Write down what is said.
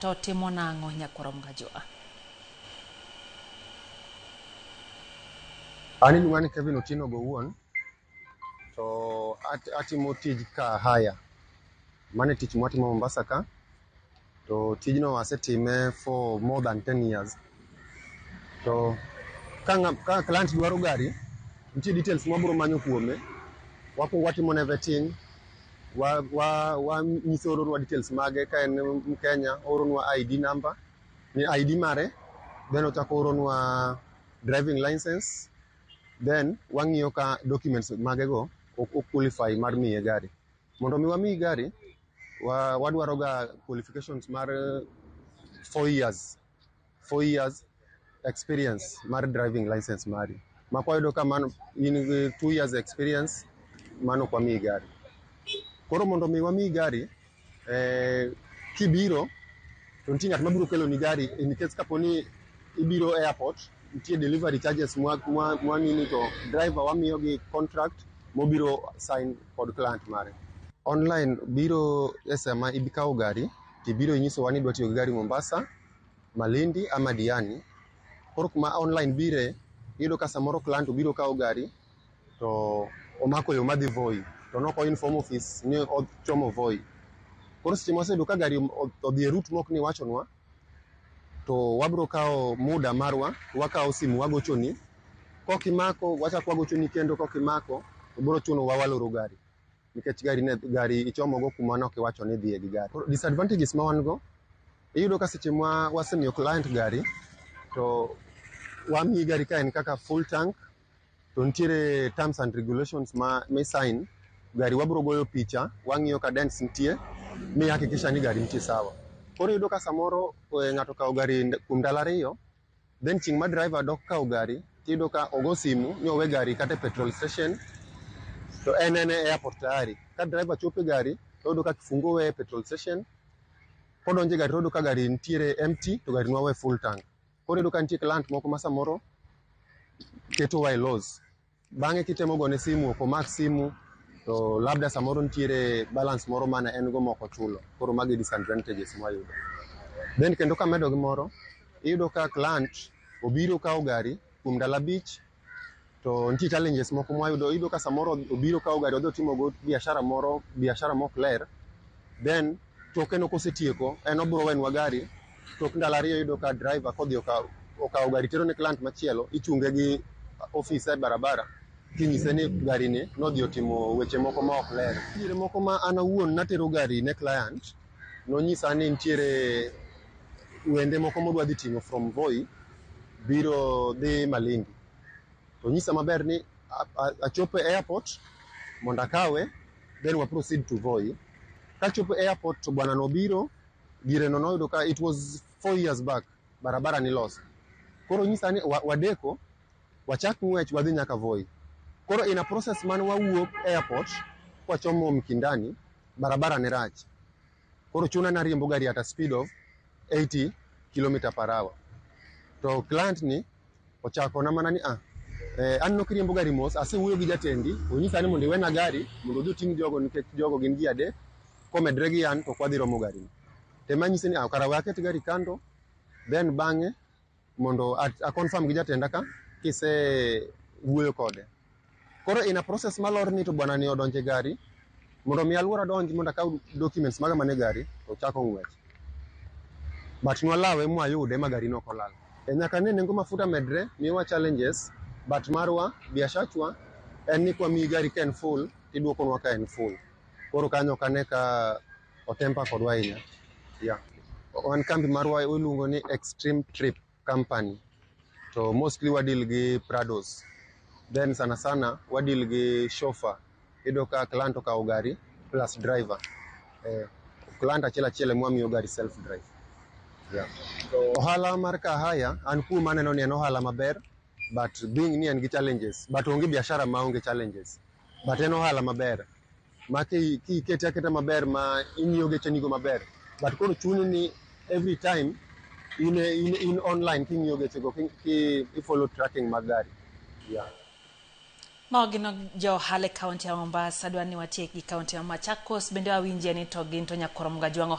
To timo nang'o nyakwar Mgajwa? An iluonga ni Kevin Otieno Gowuon to atimo tij car hire. Mano e tich mwatimo Mombasa ka. To tijno asetime for more than 10 years. To ka client dwaro gari, nitie details mwabiro manyo kuome. Wakuongo watimo ne vetting, wanyise ooronwa details mage ka en Mkenya, ooronwa ID number, ni ID mare, then ochako ooronwa driving license, then wang'iyo ka documents mage go o qualify mar miye gari. Mondo mi wamiyi gari, wadwaro ga qualifications mar 4 years, 4 years experience mar driving license mari. Ma kwayudo ka mano in gi 2 years experience, mano ok wamiyi gari. Koro mondo mi wamiyi gari, kibiro to nitie ng'at mabiro keloni gari in case kapo ni ibiro airport, nitie delivery charges mwa nini to driver wamiyo gi contract mobiro sign kod client mare. Online biro e sama ikawo gari tibiro inyisowa ni idwa tiyo gi gari Mombasa, Malindi ama Diani. Koro kuma online bire, iyudo ka samoro client obiro kawo gari to omako yo madhi Voi to nok o inform office ni ochomo Voi. Koro seche mwaseyudo ka gari odhi e route mok ni iwachonwa, to wabiro kawo muda marwa, wakawo simu wagochoni. Kok imako, wachako wagochoni kendo kok imako, to biro chunowa waloro gari. Nikech gari ne gari ichomogo kuma nok iwacho ni idhiye gi gari. Koro disadvantages ma wan go, iyudo ka seche ma wasemiyo client gari, to wamiyi gari ka en kaka full tank, to nitiere terms and regulations ma mi sign, gari wabiro goyo picha, wang'iyo ka dents nitie, mi hakikisha ni gari nitie sawa. Koro iyudo ka samoro ng'ato okawo gari kuom ndalo 2, then chieng' ma driver dok kawo gari, tiyudo ka ogo simu ni owe gari kata e petrol station, to en e airport tayari. Ka driver chopo e gari, to oyudo ka kifungu owe e petrol station, kodonjo e gari to oyudo ka gari nitiere empty, to gari nwawe full tank. Koro iyudo ka nitie client moko ma samoro ketowa e loss. Bang'e kitemo gone simu ok omak simu, to labda samoro nitiere balance moro mane en go mok ochulo. Koro magi disadvantages mwayudo. Then kendo kamedo gi moro, iyudo ka client obiro kawo gari kuom ndalo 5, to nitie challenges moko mwayudo. Iyudo ka samoro obiro kawo gari odhi otimo go biashara moro, biashara mok ler, then toke no kosetieko, en obiro wenwa gari, tok ndalo 2 iyudo ka driver kodhi okawo gari tero ne client machielo, ichunge gi ofisa e barabara kinyise ni gari ni nodhi otimo weche moko ma ok ler. Diere moko ma an awuon natero gari ne client, nonyisa ni nitiere wende moko modwa dhi ting'o from Voi biro dhi Malindi. To onyisa maber ni achop e airport mondo akawe, then wa proceed to Voi. Kachopo e airport to bwana nobiro, gireno noyudo ka it was 4 years back, barabara ni loso. Koro onyisa ni wadeko, wachak ng'wech wadhi nyaka Voi. Koro in a process man wawuok airport kwachomo Mkindani, barabara ne rach. Koro chuna nariembo gari at a speed of 80 km per hour. To client ni ochako na mana ni an nokiriembo gari mos, asewuoyo gi jatendi, onyisa ni mondo iwena gari mondo odhi oting' jogo nikech jogo gin ji 3, komedre gi an to ok wadhi romo gari ni. Tema nyise ni kara we aket gari kando, then bang'e mondo a confirm gi jatenda ka kise wuoyo kode. Koro in a process malor ni to bwana ni odonjo e gari, mondo mi aluora donj mondo akaw documents maga mane gari, to ochako ng'wech. But nwalawe mwayude ma gari nok olal. E nyaka ne nengo mafuta medre, miyowa challenges, but marwa, biashachwa, en ni kwamiyi gari ka en full, tiduokonwa ka en full. Koro kanyo ok ane ka otempa kodwa ahinya. Yeah. Wan kambi marwa iluongo ni Extreme Trip Company. To mostly wa deal gi Prados. Then sana sana wa deal gi chauffeur. Iyudo ka client okawo gari plus driver. Client achiel achiel ema wamiyo gari self drive. Yeah. Ohala mar car hire, an kuom aneno ni en ohala maber, but being ni en gi challenges, but onge biashara maonge challenges. But en ohala maber. Ma kikete aketa maber ma ing'iyo gechenigo maber. But koro chuni ni every time in online king'iyo gechego, ki follow tracking mag gari. Yeah. Mago gin jo ohala e kaunti ya Mombasa, dwa ni watiek gi kaunti ya Machakos, bende wawinje ni to gin to nyakwar Mgajwang'o.